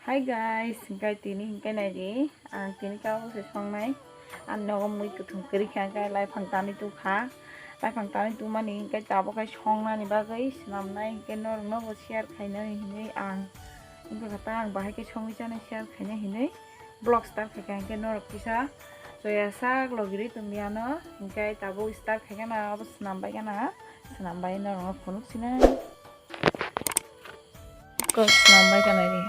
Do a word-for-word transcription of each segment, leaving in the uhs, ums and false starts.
Hi guys, hingke tini hingke naidi, ang tini kabo se songnai. Ang nogo mui kuthum kwrwi kha, hingke laiphang tanwi tukha. Laiphang tanwi tungmani hingke tabuk khe songnani bagwi swnamnai, hingke norokno bo share khainai hinwi ang wngkha kha ta, ang bahai khe songwi chanai share khainai hinwi vlog start khaikha, hingke norok kisa soya sak logirwi tongdi ano, hingke tabuk start khaikha na, abo swnam baikha na, swnam bai norokno phunuk sinai. Ko swnam bai kha naidi.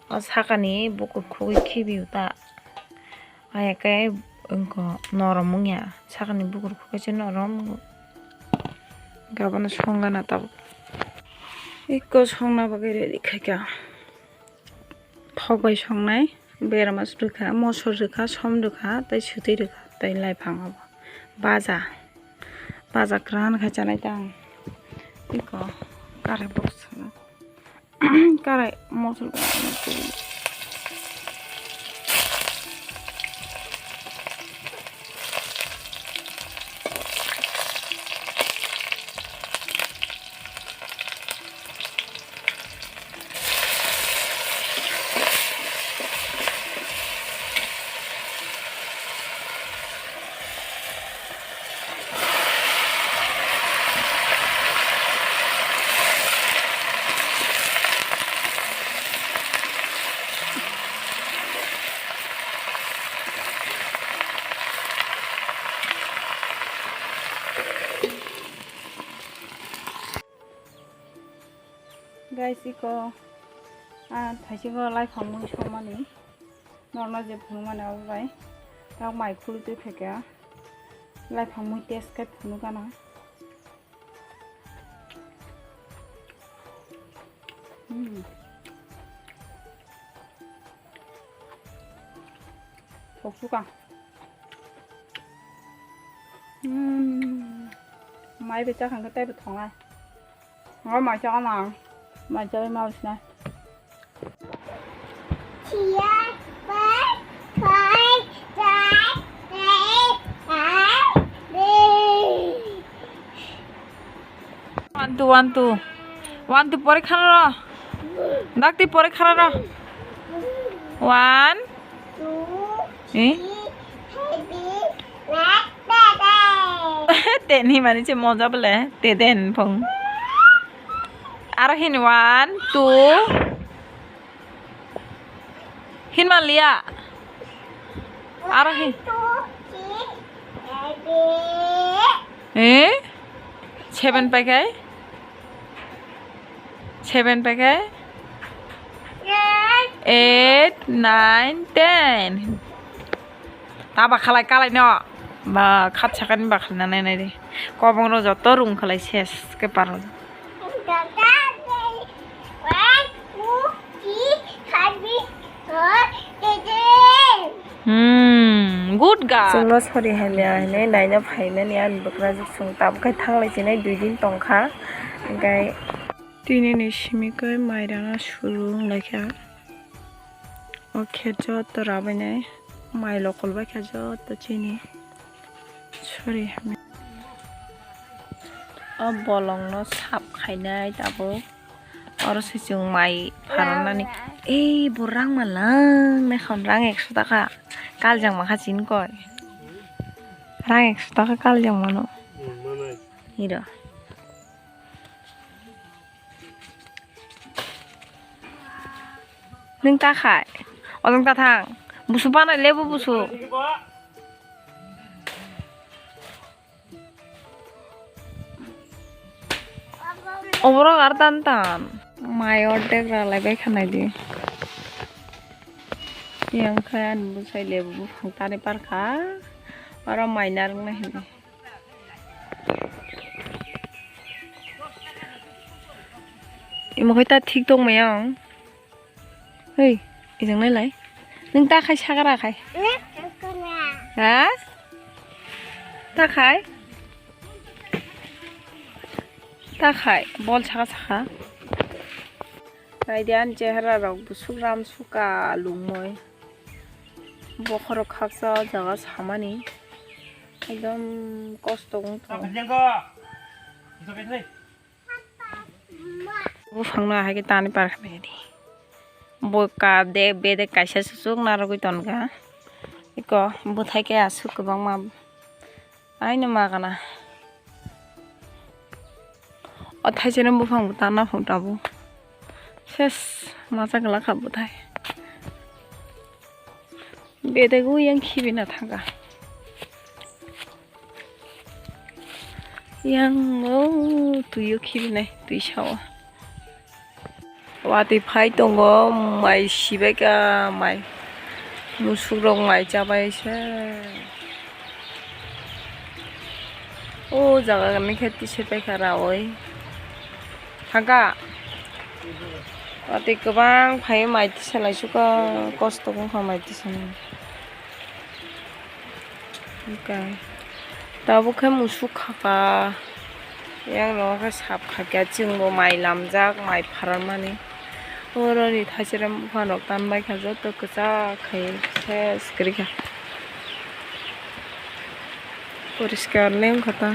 O sakani bukur khugwi khibiyo ta. Aya khe wngkha norom wngya. Sakani bukur khugwi se norom. Gabano songana tabuk. Eko songna bagwi ready khaikha. Thok bai songnai. Berama rwkha, mosor rwkha, som rwkha, tei swtwi rwkha, tei laiphang abo. Baja. Baja kwran khe chanai ta ang. Eko karai box sana. Karai mosor. Guys, iko, ah, thaisiko laiphang mui somani. Norno je phunukmani abo bai. Tak mai khulwi twi phaikha. Laiphang mui test khe phunukgana. Hmm. Thok suka. Hmm. Mai bai chakhang khe teibo thongnai. Ngo mai chakha na. Mai chawi ma usna. One, two, one, two. One, two, pore khana ro. Dakti pore khana ro. One. Eh? Ten himani se moja bole. Te den phong. Aro hin one, two. Hin maliya. Aro hin. Eh? Seven pai kai? Seven pai kai? Eight, nine, ten. Ta bakhalai kalai no. Ba khat sakani bakhalai na nai nai de. Kobong ro joto rung khalai ses ke paro. Hmm, good girl. Chwngno sori hamya hinwi naina phaimani ani bwkrajwk chwng tabuk khai thanglai chinai dui din tongkha. Hingkhai tini ni simi khe mai rana suru wnglaikha. O khe joto rabainai mai lokol bai khe joto chini. Sorry. O bolongno sap khainai tabuk. Oro se chwng mai pharannani. Ei bo rang malang naikha rang ekso taka. Kaljang mankha chini koi. Rang ekso taka kaljang mano. Hiro. Nwng ta khai. Ojong ta thang. Busu banai lebu busu. Oborok ar tan tan. Mai ordek ralai bai khanai di. Yang khai ani bwsai lebu buphang tani parkha. Oro mai narwknai hinwi. Imo khe ta thik tongmaya ang. Hei, ijang nai lai. Nwng ta khai sagra khai. Ha? Ta khai? Ta khai, bol saka saka. Naidi ani chehara rok busuk ram suka lungmoi. Bokhorok khaksa o jaga samani ekdom kosto wng tongo. Buphang no ahai khe tani par kha nai di. Bo ka de, bedek kaisa suchuk narwgwi tonkha. Eko bwthai khe aswk kwbangma. Aino magana. O thaisani buphang bo tanna phung tabuk. Ses, masa kwlak kha bwthai. Bedego yang khibi na thangkha. Yang o twi o khibinai, twi sao. Watwi phai tongo, mai sibaikha, mai musuk rok mai chabai se. O jaga ni khe tisir paikha rawi. Thangkha. Watwi kwbang phai mai tisa lai suka, kosto wngkha mai tisa ni. Hwnkhe tabuk khe musuk khaka, yang rogo khe sap khakya, chwngbo mai lamjak, mai pharanmani. Oroni thaisera buphanrok tanbaikha, joto kwchak khai ses kwrwikha, poriskar le wngkha ta.